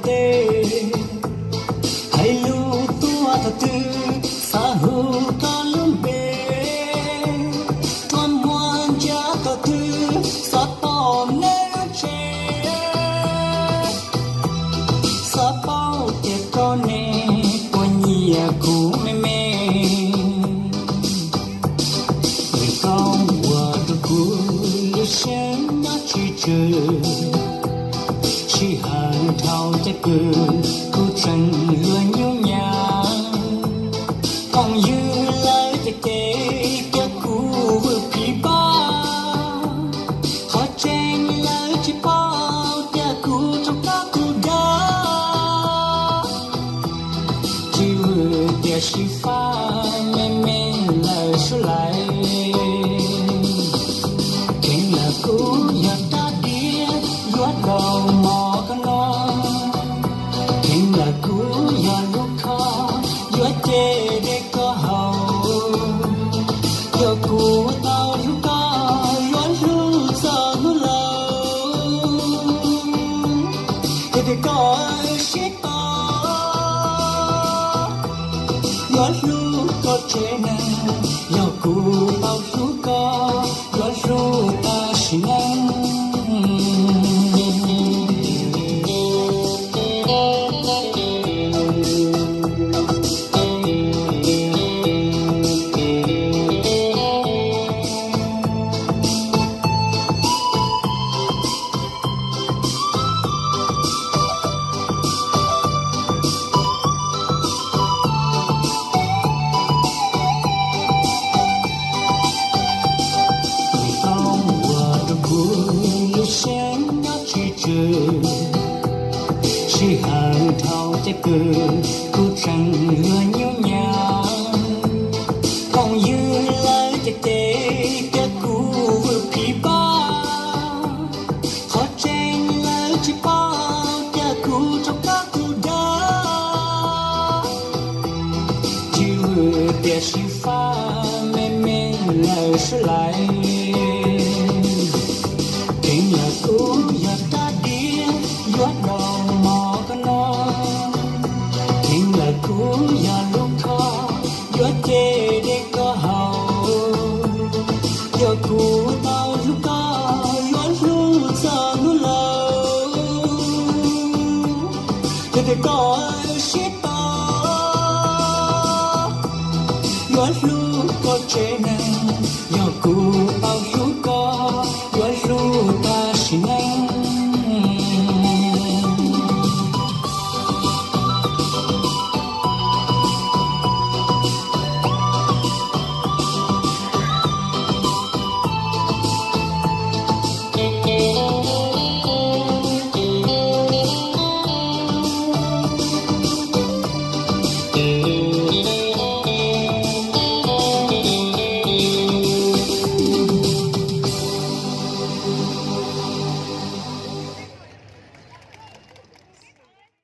Tes hais lus tuaj thaum twg xav hu koj lub npe, rua muag ntsia thaum twg xav pom neb tsev, xav paub tias koj ne puas nyiam kuv me me. Nws koj ua rau kuv lub siab nyob tsis tswm, sij hawm dhau ces pw kuv tseem yuav nyuj nyav. Phooj ywg lawv ces cem tias kuv vwm phim npab, qhov tseeb lawv tsis paub tias kuv rau koj tus dag. Tsis vwm tiam sis fab me me lawm sub lais. Kheev lawm kuv yog rab diav yuav daus mov koj no, kheev lawm kuv yog lub khob yuav ce dej koj haus. Yog kuv tau hlub koj yuav hlub txog hnub laus, yog tias koj sib tos yuav hlub koj tsev neeg. Yog kuv tau hlub koj yuav hlub tas sim neej. Nws koj ua rau kuv lub siab nyob tsis tswm, sij hawm dhau ces pw kuv tseem yuav nyuj nyav. Phooj ywg lawv ces cem tias kuv vwm phim npab, qhov tseeb lawv tsis paub tias kuv rau koj tus dag. Tsis vwm tiam sis fab me me lawm sub lais. Kheev lawm kuv yog rab diav yuav daus mov koj no, kheev lawm kuv yog lub khob yuav ce dej koj haus. Yog kuv tau hlub koj yuav hlub txog hnub laus, yog tias koj sib tos yuav hlub